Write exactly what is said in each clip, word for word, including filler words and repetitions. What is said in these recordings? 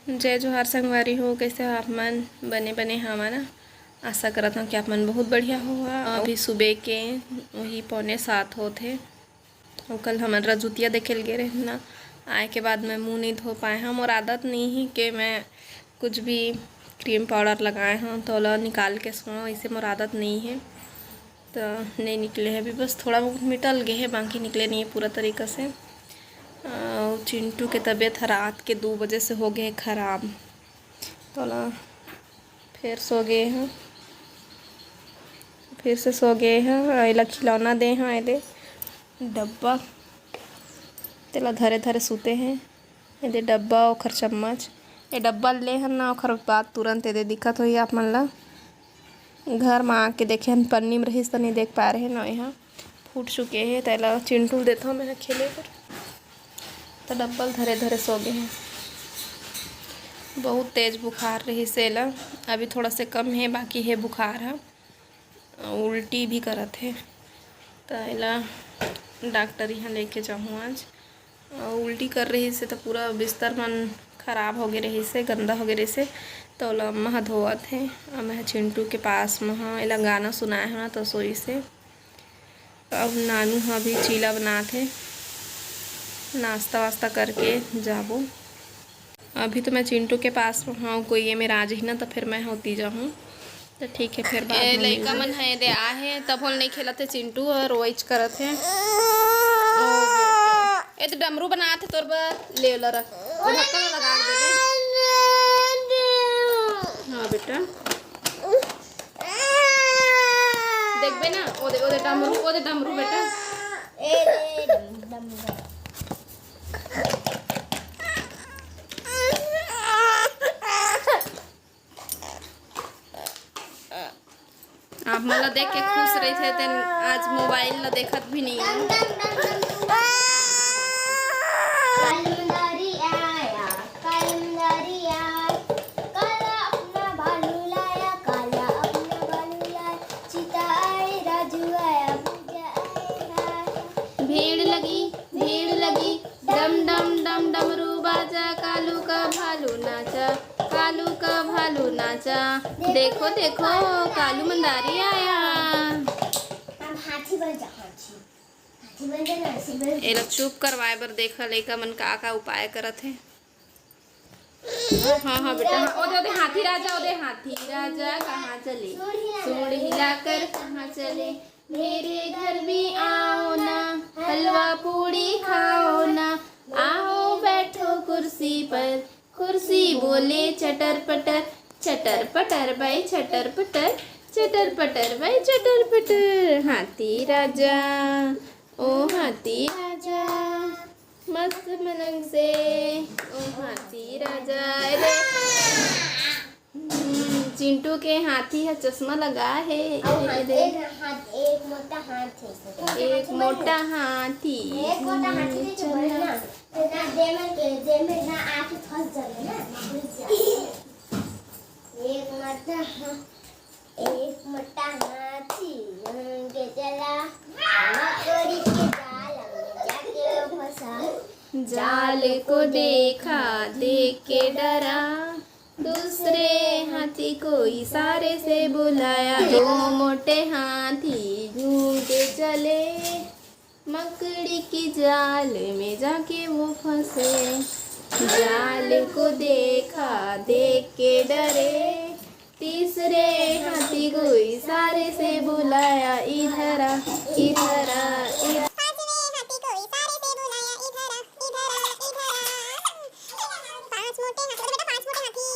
जय जोहार संगवारी हो, कैसे हो आप मन? बने बने हवा ना? आशा करत हूँ कि आप मन बहुत बढ़िया हो। अभी सुबह के वही पौने सात होत हे। अउ कल हमन रजूतिया देखे ल गे रहे ना, आए के बाद मैं मुंह नहीं धो पाए हूँ। मोर आदत नहीं है कि मैं कुछ भी क्रीम पाउडर लगाए हूँ तो ओला निकाल के सोऊँ, इसे मोर आदत नहीं है। तो नहीं निकले है अभी, बस थोड़ा बहुत मिटल गए है, बाकी निकले नहीं है पूरा तरीका से। अउ चिंटू के तबीयत ह रात के दो बजे से हो गए है खराब। तो ओला फिर सो गए हैं, फिर से सो गए हैं। एला खिलौना दे हैं, एदे डब्बा, तेला धरे धरे सूते हैं। एदे डब्बा, ओखर चम्मच, ये डब्बा ले हन ना, ओखर बाद तुरंत एदे दिखत होही आप मन ला। घर में आके देखे हन, पन्नी में रहिस त नहीं देख पाए रहे ना, यहाँ फूट चुके हैं। तेला चिंटू ल देथव मैं खेले बर, तो डब्बा ल धरे धरे सो गए हैं। बहुत तेज बुखार रहिस एला, अभी थोड़ा से कम है, बाकी है बुखार ह। उल्टी भी करत हे, त एला डॉक्टर यहाँ लेके जाहूँ आज। अउ उल्टी कर रहिस हे, त पूरा बिस्तर मन खराब हो गए रहिस हे, गंदा हो गए रहिस हे, त ओला अम्मा ह धोवत हे। अउ मैं ह चिंटू के पास म ह, एला गाना सुनाए हव ना, त सोइस हे। अब नानू ह अभी चीला बनात हे, नाश्ता वास्ता करके जाबो। अभी तो मैं चिंटू के पास हूँ, कोई ये मेरा आज ही ना, तो फिर मैं होती जाऊँ। तो ठीक है, फिर बाद ए, में लइका मिलबो। मन है दे आ है, तब होल नहीं खेलत है चिंटू, और रोइच करत है। ओ बेटा। ए, तो डमरू बनात है तोर बर, ले ला रख। वो ढक्कन लगा के दे दे। हाँ बेटा। देखबे ना, ओ दे, ओ दे डमरू, ओ दे डमरू बेटा। ए, दे, डमरू। आप मन ला देख के खुश रहिथे, तेन आज मोबाइल ला देखत भी नहीं है। काला अपना भालू लाया, काला अपना भालू लाया, चिता आए, राजू आया, भूजा आए, हाय। भीड़ लगी, भीड़ लगी, डम डम डम डमरू बाजा, कालू का भालू नाचा, कालू का भालू नाचा। देखो, देखो, कालू मंदारी आया। हम हाथी बन जा, हाथी। हाथी बन जा ना, ऐसे बन। एला चुप करवाए बर देखा लइका मन का, का उपाय करत हे। हाँ, हाँ, बेटा, हाँ, ओदे, ओदे हाथी राजा, ओदे हाथी राजा कहाँ चले? सूंड हिलाकर कहाँ चले? मेरे घर भी आओ ना, हलवा पूड़ी खाओ ना, आओ बैठो कुर्सी पर, कुर्सी बोले चटर पटर, चटर पटर भाई चटर पटर, चटर पटर भाई चटर पटर। हाथी राजा, ओ हाथी राजा, मस्त मनंग से, ओ हाथी राजा। अरे, हम्म, चिंटू के हाथी ह चश्मा लगा हे। अउ ए दे, हाथ, एक मोटा हाथी। एक मोटा हाथी। एक मोटा हाथी तो चल। बड़े ना, तो ना दे में के, दे में ना आके फंस जावे ना, मकड़ी जावे। एक मोटा हा-, एक मोटा हाथी उनके चला, मकड़ी के जाल में जाके वो फंसा। जाल को देखा, देख के डरा, दूसरे हाथी को इशारे से बुलाया। दो मोटे हाथी घूम के चले, मकड़ी की जाल में जाके वो फंसे। जाल को देखा, देख के डरे, तीसरे हाथी को इशारे से बुलाया, इधर आ, इधर आ, इधर। पांचवें हाथी को इशारे से बुलाया, इधर आ, इधर आ, इधर आ। पांच मोटे हाथी, बेटा, पांच मोटे हाथी।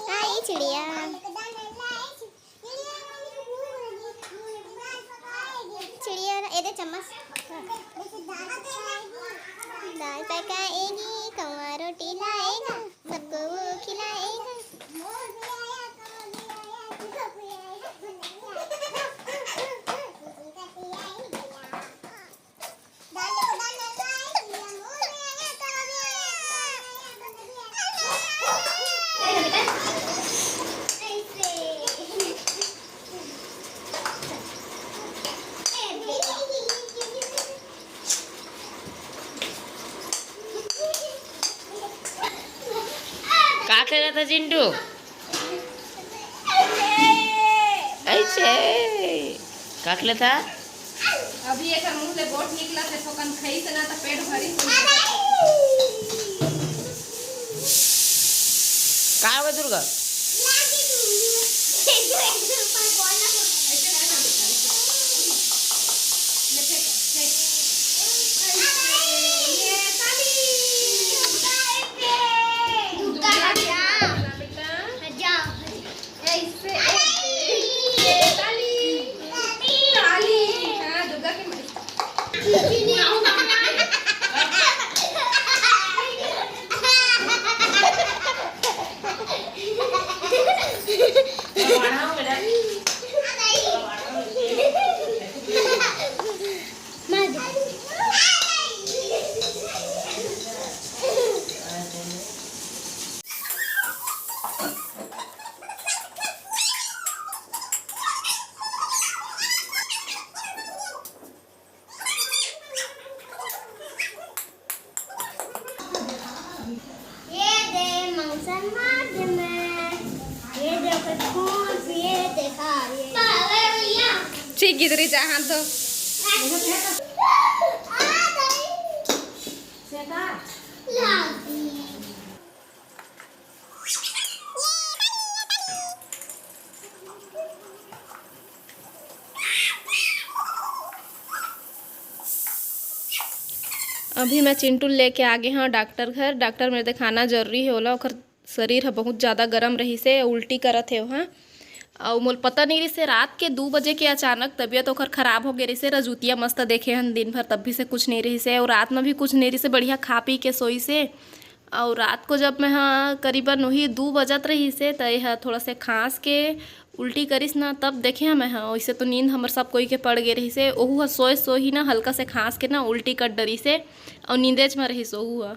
हाँ, ये चिड़िया। चिड़िया ना, एदे चम्मच। दाल पकाएगी, कौआ रोटी लाएगा, सबको वो खिलाएगा। खेलत हे चिंटू? ऐसे। का खेलत हे? अभी एकर मुंह ले गोठ निकलत हे, थोकन खइस ना त पेट भरिस। का होगे दुर्गा? ये दे मंगसन मार दे मैं, ये दे ओकर खून पिए दे खा, ये। छी गिदरी जहाँ तो। अभी मैं चिंटू ल लेके आ गे हंव डॉक्टर घर। डॉक्टर मेर देखाना जरूरी हे ओला, ओकर शरीर ह बहुत ज़्यादा गरम रहिस हे, उल्टी करत हे ओहा। अउ मोला पता नइ रहिस हे, रात के दू बजे के अचानक तबीयत ओकर खराब हो गे रहिस हे। रजूतिया मस्त देखे हन दिन भर, तब भी से कुछ नइ रहिस हे, अउ रात में भी कुछ नइ रहिस हे, बढ़िया खा पी के सोइस हे। अउ रात को जब मैं ह करीबन वही दू बजत रहिस हे, त एह थोड़ा से खांस के उल्टी करिस ना, तब देखे हंव मैं ह। वइसे तो नींद हमर सब कोई के पड़ गे रहिस हे, ओहू ह सोए सोए ही ना हल्का से खांस के ना उल्टी कर डरिस हे, अउ नींदेच म रहिस ओहू ह।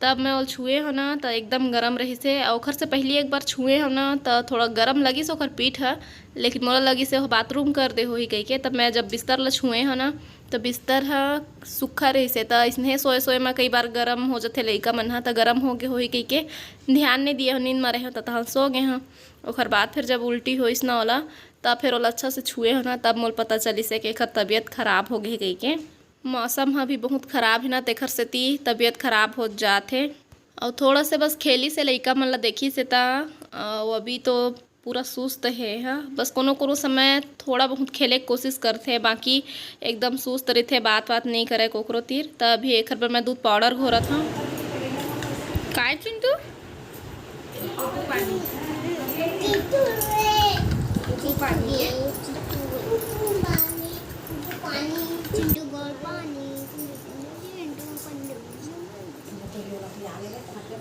तब मैं ओला छुए हंव ना, त एकदम गरम रहिस हे, अउ ओखर से पहिली एक बार छुए हंव ना, त थोड़ा गरम लगिस ओखर पीठ ह, लेकिन मोला लगिस हे ओह बाथरूम कर दे होही कहिके। तब मैं जब बिस्तर ला छुए हंव ना, त बिस्तर ह सुक्खा रहिस हे, त अइसने सोए सोए म कई बार गरम हो जथे लइका मन ह, त गरम हो गे होही कहिके ध्यान नइ दिए हंव, नींद म रहे हंव, त तहन सो गे हंव। ओखर बाद फिर जब उल्टी होइस ना ओला, तब फिर ओला अच्छा से छुए हंव ना, तब मोला पता चलिस हे कि एखर तबीयत खराब हो गे हे कहिके। मौसम ह भी बहुत खराब हे ना, तेखर सेती तबीयत खराब हो जात हे। अउ थोड़ा से बस खेलिस हे लइका मन ला देखिस हे त, अउ अभी तो पूरा सुस्त हे ह। बस कोनो कोनो समय थोड़ा बहुत खेले के कोशिश करथे, बाकी एकदम सुस्त रहिथे, बात बात नइ करे कोकरो तीर। त अभी एखर बर मैं दूध पाउडर घोरत हंव। काय चिंटू?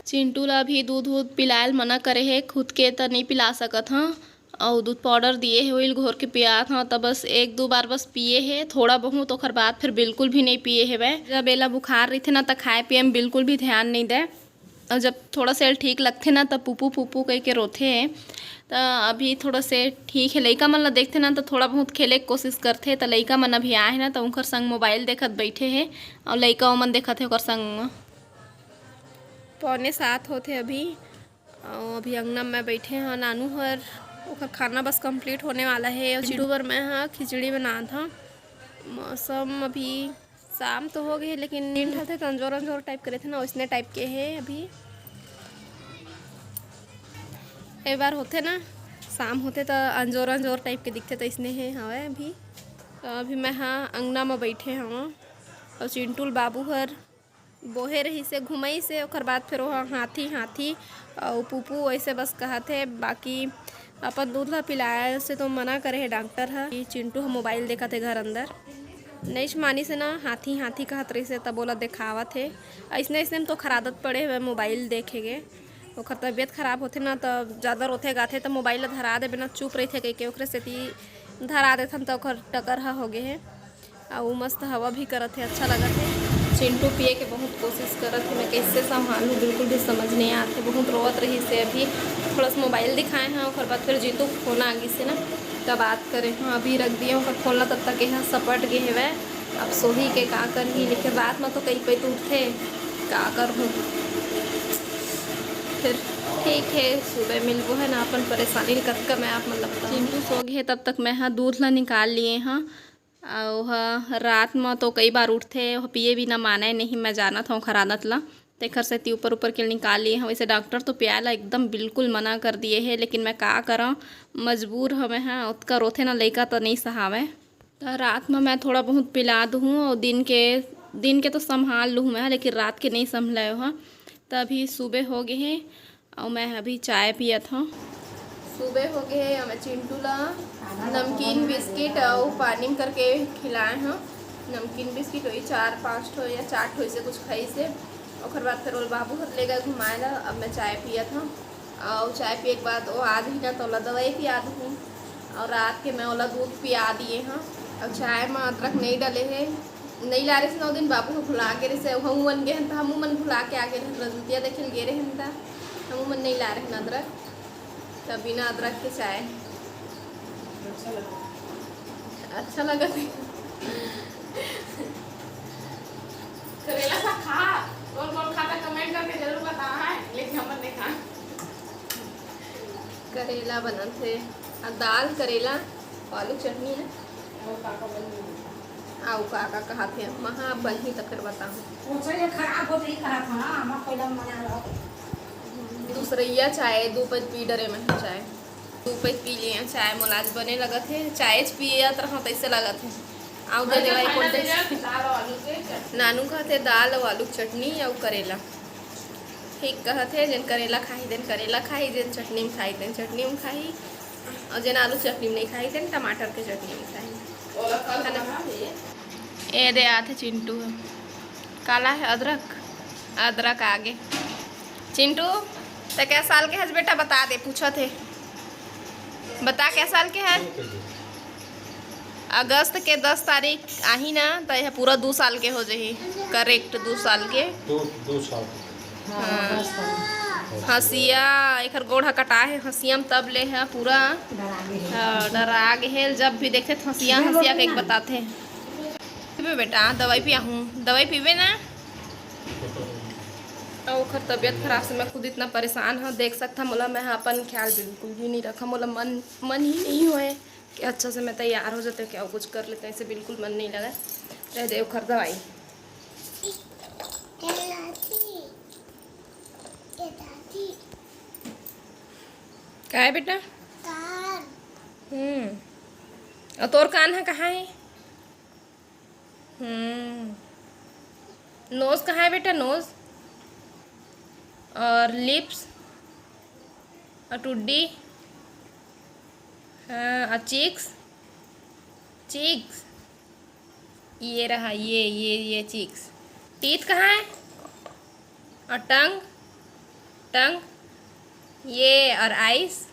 चिंटू ला भी दूध वूध पिलाए ल मना करे हे, खुद के त नइ पिला सकत हंव। अउ दूध पाउडर दिए हे, ओइल घोर के पियात हंव, त बस एक दू बार बस पिए हे थोड़ा बहुत, ओखर बाद फिर बिल्कुल भी नइ पिए हेवय। जब एला बुखार रहिथे ना, त खाए पिए म बिल्कुल भी ध्यान नइ दे। अउ जब थोड़ा से एला ठीक लगथे ना, त पुपू पुपू कहिके रोथे। त अभी थोड़ा से ठीक हे, लइका मन ला देखथे ना, त थोड़ा बहुत खेले के कोशिश करथे। त लइका मन अभी आए हे ना, त उंखर संग मोबाइल देखत बइठे हे, अउ लइका ओमन देखत हे ओकर संग। पौने सात होथे अभी। अउ अभी अंगना में बैठे हन। नानू हर ओकर खाना बस complete होने वाला हे। अउ चिंटू बर मैं ह खिचड़ी बनात हव। मौसम अभी शाम तो हो गए हे, लेकिन दिन ढलथे त अंजोर अंजोर type करे थे ना, वैसने type के हे अभी। ए बार होथे ना, शाम होथे त अंजोर अंजोर type के दिखथे, त इसने हे हवय अभी। त अभी मैं ह अंगना में बैठे हव, अउ चिंटू ल बाबू हर बोहे रहिस हे, घुमाइस हे, ओकर बाद फिर ओह हाथी, हाथी अउ पुपू ऐसे बस कहत हे। बाकी अपन दूध ला पिलाए से तो मना करे हे डॉक्टर ह कि चिंटू ह मोबाइल देखत हे घर अंदर। नइच मानिस हे ना, हाथी, हाथी कहत रहिस हे, तब ओला देखावत हे। अइसने, अइसने में तो ओखर आदत पड़े हवय मोबाइल देखे के। ओखर तबीयत खराब होथे ना, त जादा रोथे गाथे, त मोबाइल ला धरा देबे ना, चुप रहिथे कहिके, ओखरे सेती धरा देथन, त ओखर टकर ह होगे हे। अउ मस्त हवा भी करत हे, अच्छा लगत हे। चिंटू पिए के बहुत कोशिश करत हे, मैं कैसे संभालूं, बिल्कुल भी समझ नहीं आत हे। बहुत रोवत रहिस हे अभी। थोड़ा सा मोबाइल दिखाए हव, ओकर बाद फिर जीतू के फोन आ गिस हे ना, त बात करे हव। अभी रख दिए ओकर फोन ला, तब तक एहा सपट गे हेवय। अब सोही के का करही, लेकिन रात म तो कई पइत उठथे, का करहूं। फिर ठीक है, सुबह मिलबो है ना अपन परेशानी ल कतका मैं आप मन ल बताऊँ। चिंटू सो गे हे, तब तक मैं ह दूध ला निकाल लिए हँ। अउ ओह रात म तो कई बार उठथे, ओह पिए बिना माने नहीं, मैं जानत हौं ओखर आदत ला, तेखर सेती ऊपर ऊपर के निकाल लिए हौं। वैसे डॉक्टर तो पियाए ला एकदम बिल्कुल मना कर दिए हे, लेकिन मैं का करौं, मजबूर हौं मैं ह, ओतका रोथे ना लइका त नहीं सहावय। त रात म मैं थोड़ा बहुत पिला दूहूँ अउ दिन के, दिन के तो संभाल लूहूँ मैं, लेकिन रात के नहीं संभलय ओह। त अभी सुबह हो गे हे अउ मैं अभी चाय पियत हौं। सुबह हो गे हे अउ मैं चिंटू ला नमकीन बिस्किट अउ पानी म करके खिलाए हौं। नमकीन बिस्किट वही चार पाँच ठो या चार ठो ऐसे कुछ खाइस हे। ओकर बाद फिर ओला बाबू हर ले गए घुमाए ला। अब मैं चाय पियत हौं अउ चाय पिए के बाद वो आ जही ना तो ओला दवाई पिया दूहूँ। अउ रात के मैं ओला दूध पिया दिए हौं। अउ चाय म अदरक नहीं डले हे, नइ लारिस न ओ दिन बाबू ह भुला गे रहिस, हमू मन गे हन त हमू मन भुला के आ गे रहन, रजूतिया देखे ल गे रहन त हमू मन नइ लाए रहन अदरक, त बिना अदरक के चाय। अच्छा लगत हे। करेला साग खा, कौन कौन खाता कमेंट करके जरूर बताना है, लेकिन हमन नहीं खा। करेला बनत हे, आ दाल करेला, आलू चटनी है। अउ का का कहत हे, महा बनही त फिर बताहूँ। वो सही खराब हो जाई कहत हन, हम कोई लम मना लो। दूसरैया चाय, दू पइत पी डरे में चाय, दू पइत पी लिए चाय, मोला आज बने लगत हे, चायच पियत रहूँ तैसे लगत हे। आऊ दे देवाई कोन दे। नानू कहत हे दाल अउ आलू के चटनी अउ करेला। ठीक कहत हे, जेन करेला खाही तेन करेला खाही, जेन चटनी में खाही तेन चटनी में खाही, अउ जेन आलू चटनी में नहीं खाही तेन टमाटर के चटनी में खाही। है ना? ए दे आथे चिंटू ह। काला है अदरक? अदरक आगे। चिंटू, त कै साल के हस बेटा? बता दे, पूछत हे। बता, कै साल के है? अगस्त के दस तारीख आही ना, त यह पूरा दू साल के हो जाही। करेक्ट दू साल के। दो, दो साल। हाँ। हंसिया, एकर गोड़ ह कटा हे, हंसिया में तब ले ह पूरा, डरा गे हे। हाँ, डरा गे हे। जब भी देखथे त हंसिया, हंसिया के एक बताथे। पीबे बेटा, दवाई पियाहूँ, दवाई पीबे ना। अउ ओखर तबीयत खराब से मैं खुद इतना परेशान हूँ, देख सकता मोला, मैं अपन ख्याल बिल्कुल भी नहीं रखा, मोला मन, मन ही नहीं होए कि अच्छा से मैं तैयार हो जाते, क्या कुछ कर लेते, ऐसे बिल्कुल मन नहीं लगा। रह दे ओखर दवाई। का है बेटा? कान। हम्म। अउ तोर कान है कहाँ है? हम्म। नोज कहाँ है बेटा? नोज और लिप्स और टुड्डी, हाँ, और चीक्स, चीक्स, ये रहा, ये, ये, ये चीक्स। टीथ कहाँ है? और टंग, टंग, ये और आइस।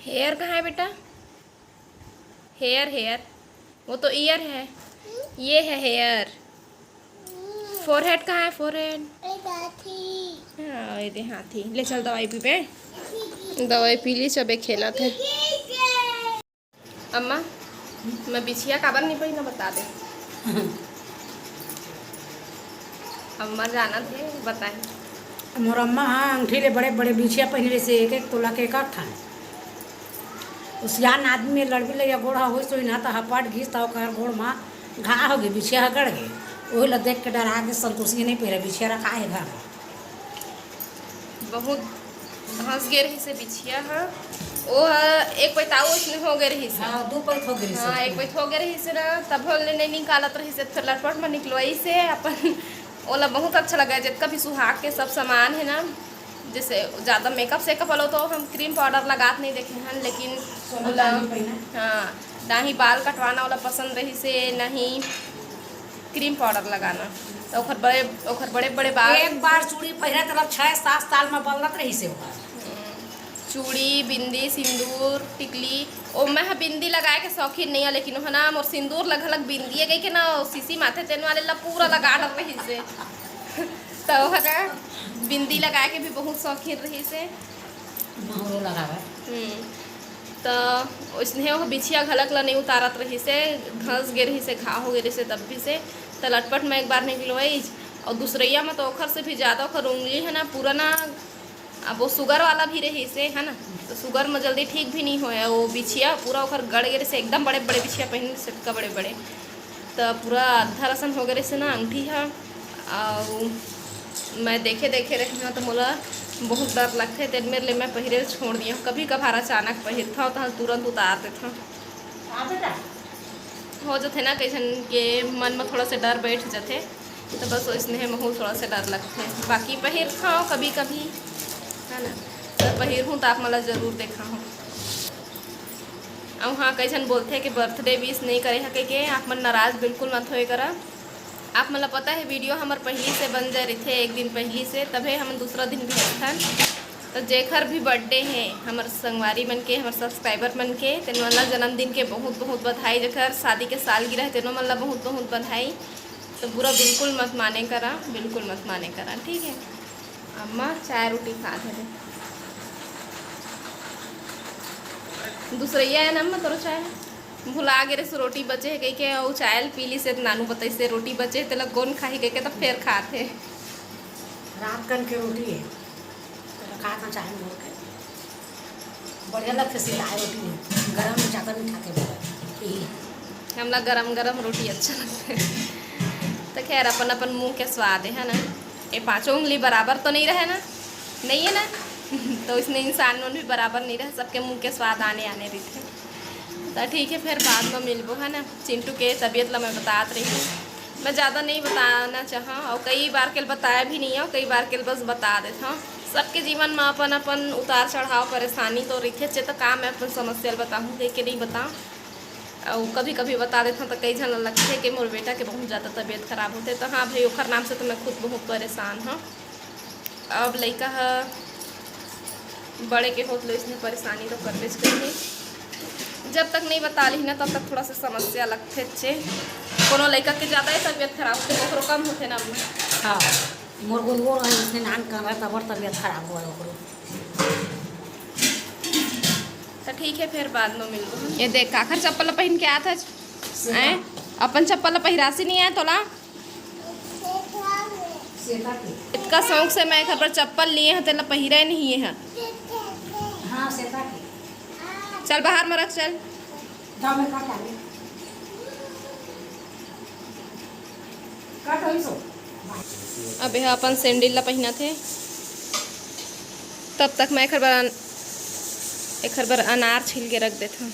हेयर कहाँ है बेटा? हेयर, हेयर, वो तो ईयर है, ये है हेयर। फोरहेड कहाँ है? फोरहेड। हाँ, ये दे हाथी। ले चल दवाई पीबे। दवाई पी ली, सबे खेलत हे। अम्मा, मैं बिछिया काबर नहीं पड़ी ना बता दे। अम्मा जानत हे, बताही। मोर अम्मा ह अंगठी ले बड़े बड़े बिछिया पहिन ले से एक एक तोला के एक एक ठन। ओ सियान आदमी लड़बी लइया गोड़ ह होइस होही ना, त हपट गिस, त ओकर गोड़ म घा होगे, बिछिया ह गड़ गे। ओही ल देख के डरा गे, संतोषी नहीं पहिरे, बिछिया रखा हे घर म। बहुत धंस गे रहिस हे बिछिया ह। ओ ह एक पैताऊ अइसने हो गे रहिस हे। हाँ, दू पैत हो गे रहिस हे। हाँ, एक पैत हो गे रहिस हे ना, तब ले नहीं निकालत रहिस हे, फिर लटपट म निकलवाइस हे अपन। ओला बहुत अच्छा लगा, जितना भी सुहाग के सब सामान है ना, जैसे ज़्यादा मेकअप सेकअप वाला तो हम क्रीम पाउडर लगात नहीं देखे हन, लेकिन सोना ओला, चांदी पहिना। हाँ, ना ही बाल कटवाना वाला पसंद रहिस हे, ना ही क्रीम पाउडर लगाना। तो ओखर बड़े, ओखर बड़े बड़े बाल। एक बार चूड़ी पहिरा त छह सात साल में बदलत रहिस हे ओकर। हम्म, चूड़ी, बिंदी, सिंदूर, टिकली, ओ मैं ह बिंदी लगाए के शौकीन नहीं है, लेकिन ओह ना मोर सिंदूर ल घलक बिंदी है कहि के ना, ओ सीसी माथे तेन वाले ला पूरा लगा डर रहिस हे। तो ओह ना बिंदी लगाए के भी बहुत शौकीन रहिस हे। महूरो लगावे। हम्म। त ओइसने ओह बिछिया घलक ल नइ उतारत रहिस हे, धंस गे रहिस हे, घाव हो गे रहिस हे, तब भी से त लटपट म एक बार निकलवाइस, अउ दूसरइया म त ओखर से भी जादा ओखर उंगली हे ना, पूरा ना अब वो शुगर वाला भी रहिस हे, है ना, तो शुगर में जल्दी ठीक भी नहीं होय। वो बिछिया पूरा ओकर गड़ गे रहिस हे, एकदम बड़े बड़े बिछिया पहिने रहिस हे, अतका बड़े बड़े, तो पूरा अद्धा रसन हो गे रहिस हे ना अंगठी ह। अउ मैं देखे देखे रहे हूँ तो मोला बहुत डर लगथे, तेन मेर ले मैं पहिरे छोड़ दिए हूँ। कभी कभार अचानक पहिरथव तो तुरंत उतार देथव। हाँ बेटा। हो जथे ना, कइसन के मन में थोड़ा सा डर बैठ जथे, तो बस वैसने हे, महू थोड़ा सा डर लगथे। बाकी पहिरथव कभी कभी, है ना, तो पहिरहूँ तो आप मन ला जरूर देखाहूँ। अउ हाँ, कइसन बोलथे कि बर्थडे विश नहीं करे हके के, आप मन नाराज बिल्कुल मत होए करा। आप मन ला पता है, वीडियो हमर पहली से बन जाए रहिथे, एक दिन पहली से, तभे हम दूसरा दिन भेजथन। तो जेखर भी बर्थडे है, हमर संगवारी मन के, हमर सब्सक्राइबर मन के, तेन मन ला जन्मदिन के बहुत बहुत बधाई। जेखर शादी के सालगिरह है, तेनो मन ला बहुत बहुत बधाई। तो बुरा बिल्कुल मत माने करा, बिल्कुल मत माने करा, ठीक है। अम्मा चाय रोटी खात हे। दूसरैया है ना अम्मा, तोरो चाय भुला गे रहे, रोटी बचे है कह के, अउ चाय ल पी ली से, नानू बताई से रोटी बचे है, तेला कौन खाही कह के, तब फेर खात हे। रात कन के रोटी है, तो खात ना चाय में घोर के। बढ़िया लगथे सिताई रोटी में, गरम में ज़्यादा नहीं खाते। यही। हमला गरम गरम रोटी अच्छा लगथे। तो खैर, अपन अपन मुंह के स्वाद है, है ना। ये पांचों उंगली बराबर तो नहीं रहे ना, नहीं है ना। तो इसने इंसान मन भी बराबर नहीं रहे, सबके मुंह के स्वाद आने आने रहिथे। तो ठीक है, फिर बाद में मिलबो, है ना। चिंटू के तबीयत ला मैं बतात रही हूँ, मैं ज़्यादा नहीं बताना चाहा, और कई बार के बताया भी नहीं है, कई बार के बस बता देता हूँ। सबके जीवन में अपन अपन उतार चढ़ाव, परेशानी तो रहिथे, चे तो का मैं अपन समस्या ल बताहूँ, कह के नहीं बताऊँ। और कभी कभी बता देता हूँ तो कई झन ल लगथे कि मोर बेटा के बहुत ज़्यादा तबीयत खराब होथे। तो हाँ भाई, ओखर नाम से तो मैं खुद बहुत परेशान हूँ। अब लइका ह बड़े के होत ले इसने परेशानी तो करबेच करही। जब तक नहीं बता ली ना, तब तक थोड़ा सा समस्या लगथे। चे कोनो लइका के ज़्यादा ही तबीयत खराब होथे, ओकरो कम होथे ना अम्मा। हाँ, मोर गुनगुन रही, इसने नान कर रहा, तबर तबीयत खराब हुआ ओकरो। तो ठीक है, फिर बाद में मिलबो। ये देख, काखर चप्पल पहन के आत हस। हैं? अपन चप्पल पहिरासी नहीं आय तोला? इतना शौक से मैं एकर बर चप्पल लिए हूँ, तेला पहिरे नहीं है। हाँ, सेता के। चल, बाहर में रख, चल। जाओ, मैं काट आगे। काट, वही सो। अब यह अपन सैंडल ला पहिना थे, तब तक मैं एकर बर अन-, एकर बर अनार छील के रख देता हूँ।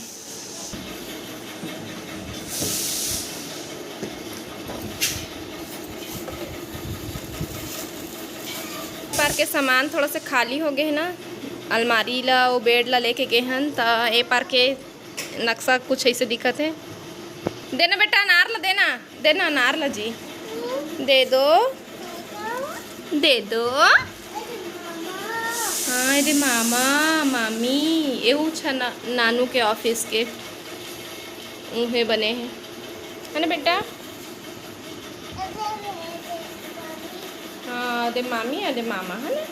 पार के सामान थोड़ा से खाली हो गए है ना, अलमारी ला, वो बेड ला लेके गए हन, त ए पार के नक्शा कुछ ऐसे दिखत है। देना बेटा, अनार ला देना, देना अनार ला जी, दे दो, दे दो। हाँ, रे मामा, मामी, एहू छ ना-, नानू के ऑफिस के उहे बने हैं, है ना बेटा? हाँ, अदे मामी, अदे मामा, है ना?